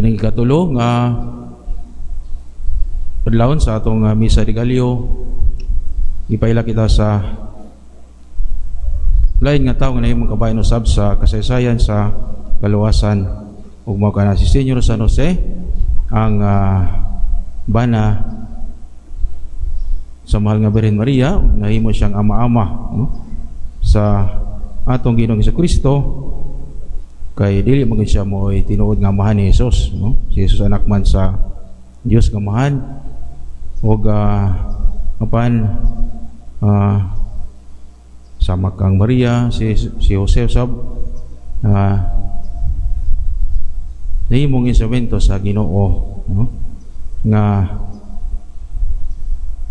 Ato ning ikatulo nga adlawon sa atong Misa de Gallo, ipaila kita sa lain nga tawo nga nahimong kabahin usab sa kasaysayan sa kaluwasan, ug mao kana si Senyor San Jose, ang bana sa mahal nga Birhen Maria, ug nahimo siyang ama-ama, no, sa atong Ginoong Kristo, kay dili man gid siya mo'y tinuod nga amahan ni Jesus, no? Si Jesus anak man sa Dios nga Amahan, ug apan sama kang Maria, si si Jose usab nahimong instrumento sa Ginoo, no, nga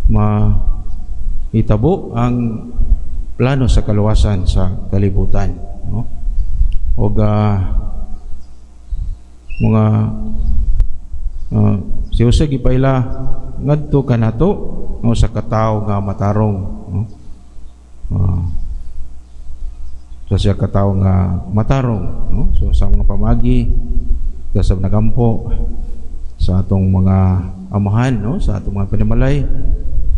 mahitabo ang plano sa kaluwasan sa kalibutan, no? Ug mga si Jose gipaila ngadto kanato nga usa ka tawo nga matarong, no? Sa siya ka tawo nga matarong, no? So sa mga pamagi sa nagampo sa atong mga amahan, no, sa atong mga panimalay,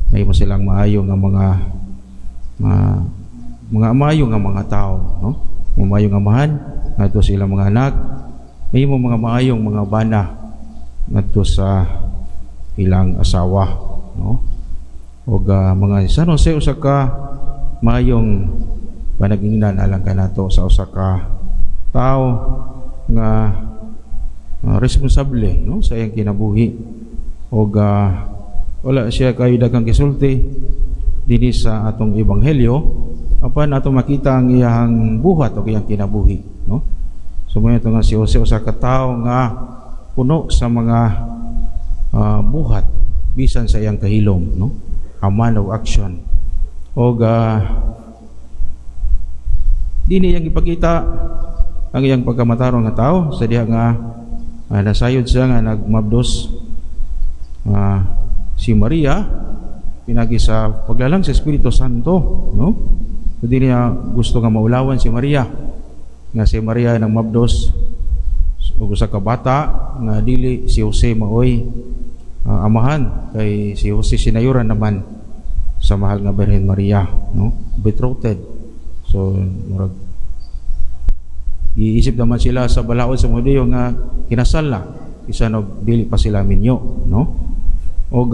may silang maayo nga mga maayo nga mga tao, no, mga maayong amahan ngadto sa ilang mga anak, may mga maayong mga bana ngadto sa ilang asawa, no? Ug mga San Jose, usa ka maayong panagingnan alang kanato sa usa ka tao nga responsable, no, sa iyang kinabuhi, ug wala siya kayo daghang gisulti dinhi sa atong ebanghelyo, apan atong makita ang iyang buhat o iyang kinabuhi, no? So mo nga si Jose, usa ka tawo nga puno sa mga buhat bisan sa iyang kahilom, no, a man of action. Og dinhi iyang ipakita ang iyang pagkamatarong nga tao sa diha nga nasayod siya nga nagmabdos si Maria pinagi sa paglalang sa Espiritu Santo, no? So di niya gusto nga maulawan si Maria nga si Maria nagmabdos og usa ka bata nga dili si Jose maoy amahan, kay si Jose sinayuran naman sa mahal nga Birhen Maria, no, betrothed. So murag giisip naman sila sa balaod sa Hudiyo nga kinasal na bisan og dili pa sila minyo, no? Og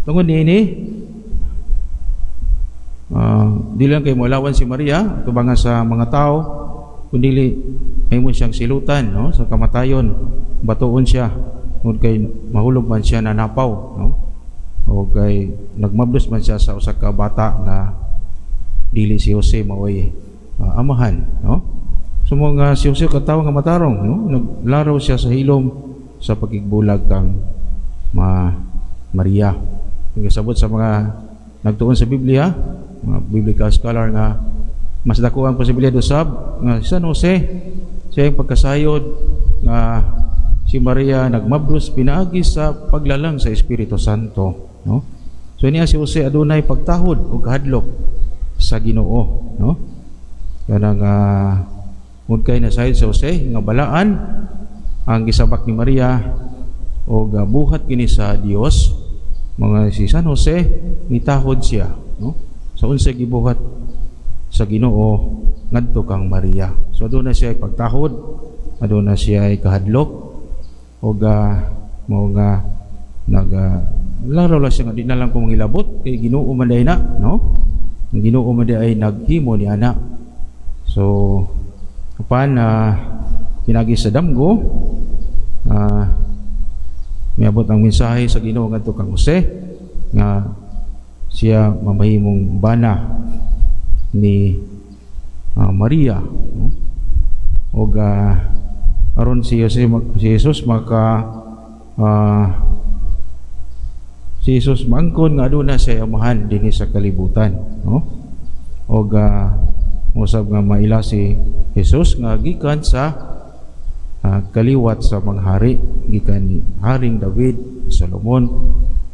tungod niini, dili lang kay moulawan si Maria tubangan sa mga tao, kundi mahimo siyang silutan, no, sa kamatayon, batuon siya tungod kay mahulog man siya na napaw, no, o kay nagmabdos man siya sa usa ka bata nga dili si Jose maoy amahan, no? So mo nga si Jose katawo nga matarong, no? Naglaraw siya sa hilom sa pagkigbulag kang Maria. Kung kasabot sa mga nagtuon sa Biblia, mga biblical scholar, nga mas dako ang posibilidad usab nga si San Jose, siya yung pagkasayod nga si Maria nagmabdos pinaagi sa paglalang sa Espiritu Santo, no? So niya si Jose adunay pagtahod ug kahadlok sa Ginoo, no? Kanang kay nasayod sa Jose nga balaan ang gisabak ni Maria og buhat kini sa Dios, mga si San Jose mitahod siya, no, sa unsay gibuhat sa Ginoo ngadto kang Maria. So aduna siya pagtahod, aduna siya kahadlok, ug mao nga nag laro lang siya nga di na lang ko mangilabot kay Ginoo man diay na, no? Ang Ginoo man diay ay naghimo ni ana. So apan pinagi sa damgo, miabot ang mensahe sa Ginoo ngadto kang Jose nga siya mamahimong bana ni Maria, no? Og aron si Jose, si Jesus maka si Jesus maangkon nga aduna siya amahan dinhi sa kalibutan, no? Og usab nga maila si Jesus nga gikan sa kaliwat sa mga hari, gikan ni Haring David, Solomon,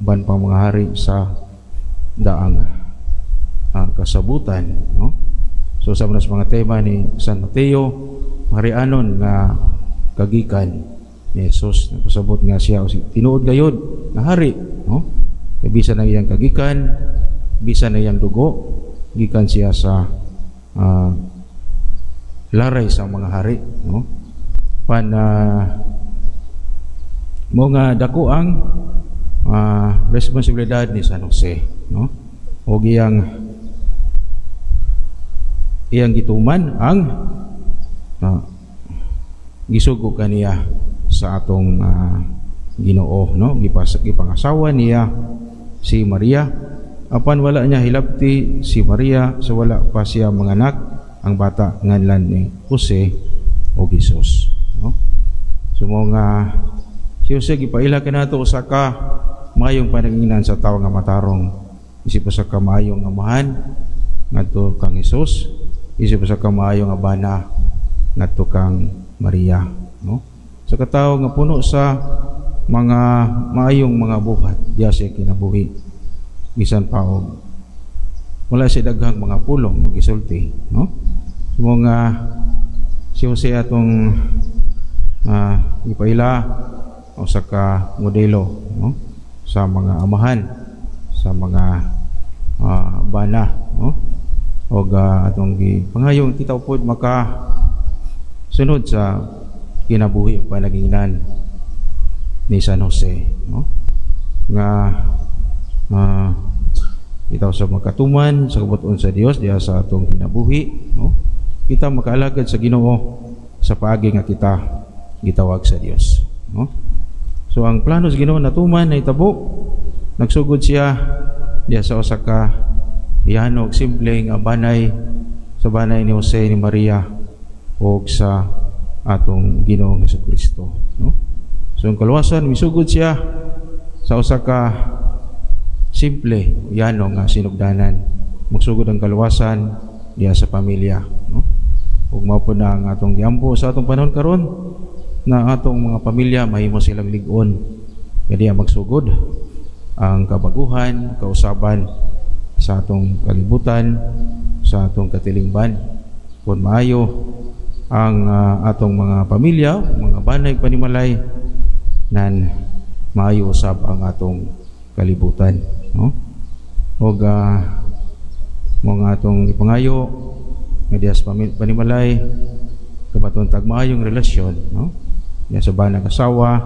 ban pa mga hari sa daang kasabutan, no? So sa mga tema ni San Mateo, harianon nga kagikan ni Jesus, nagpasabot nga siya tinuod gayud nga hari, no? Kay bisan ang iyang kagikan, bisan ang iyang dugo, gikan siya sa laray sa mga hari, no? Pan mo nga dako ang responsibilidad ni San Jose, no? Og iyang iyang gituman ang gisugo kaniya sa atong Ginoo, no? Gipangasawa niya si Maria, apan wala niya hilabti si Maria sa wala pa siya manganak ang bata nganlan ni Jose o Jesus, no? So mo nga si Jose gipaila kanato usa ka maayong panagingnan sa tawo nga matarong, isip usa ka maayong amahan ngadto kang Jesus, isip usa ka maayong bana ngadto kang Maria, no? Sa katawo nga puno sa mga maayong mga buhat diya siya kinabuhi, bisan pa og wala siya daghang mga pulong magisulti, no? So mga si Jose atong ipaila usa ka modelo, no, sa mga amahan, sa mga bana, no? Og atong gipangayong kita pod maka sunod sa kinabuhi panaginginan ni San Jose, no, nga kita sa makatuman sa kabut-on sa Dios diha sa atong kinabuhi, no? Kita makaalagad sa Ginoo sa paagi nga kita gitawag sa Dios, no? So ang plano sa Ginoo natuman, nahitabo. Nagsugod siya diha sa usa ka yanog simple nga banay, sa banay ni Jose, ni Maria ug sa atong Ginoong Kristo, no? So ang kaluwasan misugod siya sa usa ka simple yano nga sinugdanan. Magsugod ang kaluwasan diha sa pamilya, no? Ug mao po na ang atong giampo sa atong panahon karon na atong mga pamilya mahimo silang lig-on nga diha magsugod ang kabaguhan, kausaban sa atong kalibutan, sa atong katilingban. Kung maayo ang atong mga pamilya, mga banay, panimalay, nan maayo usab ang atong kalibutan, no? Og mga atong ipangayo nga diha sa panimalay kabaton tag maayong relasyon, no, diha sa banag asawa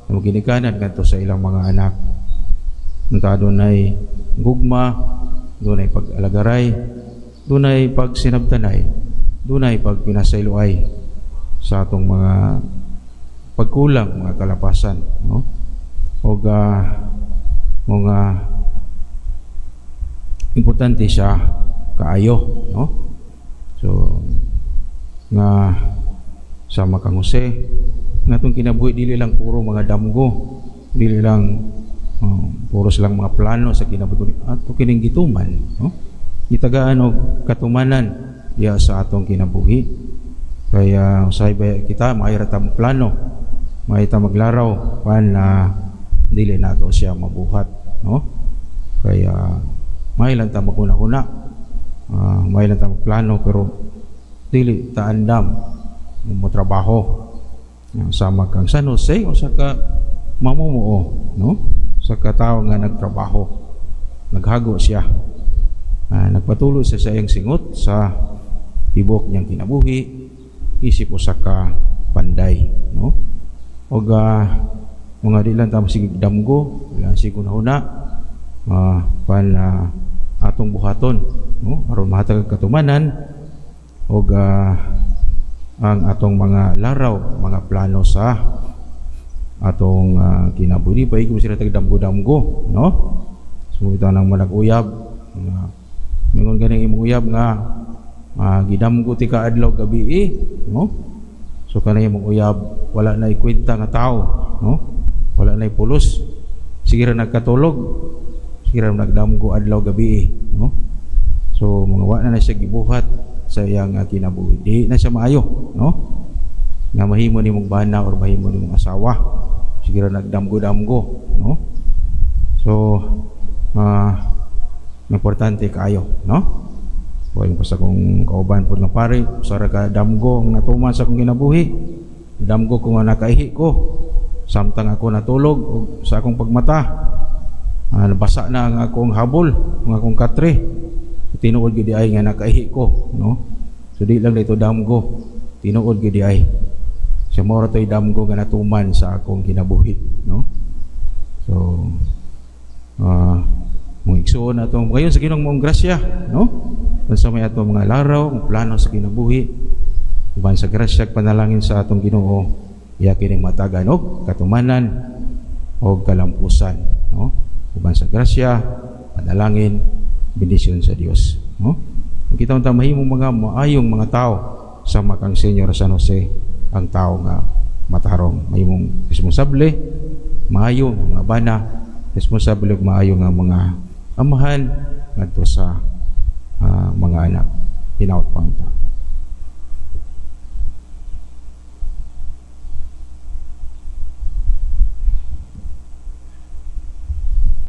nga maginikanan ngadto sa ilang mga anak. Unta dunay gugma, dunay pag-alagaray, dunay pagsinabtanay, dunay pagpinasayloay sa atong mga pagkulang, mga kalapasan, no? Og mga importante siya kaayo, no? So nga sama kang Jose nga atong kinabuhi dili lang puro mga damgo, dili lang puro silang mga plano sa kinabuhi, ato kining gituman, no? Gitagaan og katumanan diha sa atong kinabuhi. Kaya usahay ba kita maayo ra ta mo plano, maayo ta maglaraw, pan na dili nato siya mabuhat, no? Kaya maayo lang ta maghuna-huna, maayo lang ta magplano, pero dili ta andam mo trabaho. Sama kang San Jose, usa ka mamumuo, no, sa katawo nga nagtrabaho, naghago siya. Nagpatuloy siya sa iyang singot sa tibok niyang kinabuhi isip usa ka panday, no? Og mga di lang ta sige damgo, lang sige huna, pan atong buhaton, no, aron mahatag ang katumanan og ang atong mga laraw, mga plano sa atong kinabuhi. Paigom sila tag damgo-damgo, no? So ito nang manag-uyab nga mingon ganing imong uyab nga gidamgo ti ka adlaw gabi eh, no? So kanang imong uyab wala na ikwenta nga tao, no? Wala na pulos, sige ra nagkatulog, sige ra nagdamgo adlaw gabi eh, no? So mga wa na na siya gibuhat sa iyang kinabuhi, di na siya maayo, no, nga mahimo nimong bana or mahimo nimong asawa, sige ra nagdamgo-damgo, no? So importante kaayo, no? Kuha pa sa akong kauban pod nga pare, usa ra ka damgo ang natuman sa akong kinabuhi. Damgo ko nga nakaihi ko samtang ako natulog og sa akong pagmata, nabasa na ang akong habol, ang akong katre. Tinuod gyud ay nga nakaihi ko, no? So di lang dito damgo, tinuod gyud ay. Siya mao ra to'y damgo nga natuman sa akong kinabuhi, no? So mong igsuon na atong ngayon sa Ginoong mong grasya, no? Unsa may atong mga laraw, ang plano sa kinabuhi, uban sa grasya ug panalangin sa atong Ginoo, iya kining matagan og katumanan og kalampusan, no? Uban sa grasya, panalangin, bendisyon sa Dios, no? Kita unta mahimong mga maayong mga tao sama kang Senyor San Jose, ang tao nga matarong, mahimong responsable, maayo nga mga bana, responsable ug maayo nga mga amahan ngadto sa mga anak. Hinaut pa unta.